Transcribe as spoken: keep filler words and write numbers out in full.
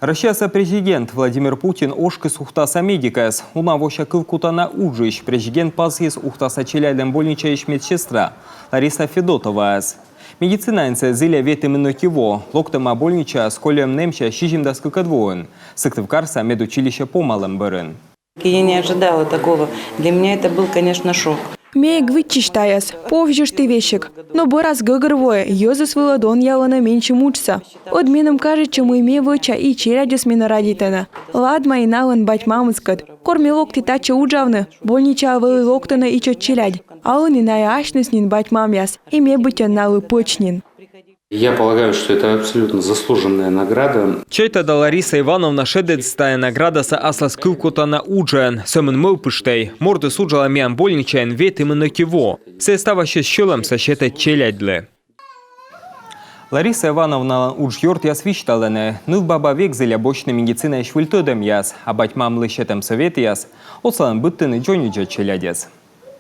Россияса президент Владимир Путин ошкис Ухтаса медикӧс. Уна вося кывкутана уджысь президент пасйис Ухтаса челядьлӧн больничаысь медсестра Лариса Федотоваӧс. Медицинаын сійӧ зільӧ ветымын ӧти во. Локтӧма больничаас кольӧм нэмся сизимдас кыкӧд воын Сыктывкарса медучилище помалӧм бӧрын. Я не ожидала такого. Для меня это был, конечно, шок. Ме эг виччысь тайӧс, повзьыштіи весиг. Но бӧрас гӧгӧрвои, йӧзыс вылӧ донъялӧны менсьым уджсӧ. Ӧд меным кажитчӧ, мый ме вӧча и челядьыс менӧ радейтӧны. Ладмӧ и налӧн бать-мамыскӧд. Кор ме локті татчӧ уджавны, больничаӧ вӧлі локтӧны ичӧт челядь. А ӧні найӧ асьныс нин бать-мамъяс, и ме быттьӧ налы пӧч нин. Я полагаю, что это абсолютно заслуженная награда. Чайта да, Лариса Ивановна шедӧдіс тайӧ наградасӧ аслас кывкутана уджӧн. Сӧмын мӧвпыштӧй: мортыс уджалӧ миян больничаын ветымын ӧти во. Сійӧ ставыс сьӧлӧмсӧ сетӧ челядьлы. Лариса Ивановналӧн уджъёртъяс висьталӧны: нывбаба век зільӧ босьтны медицинаысь выль тӧдӧмъяс, а бать-мамлы сетӧм сӧветъяс отсалӧны быдтыны дзоньвидза челядьӧс.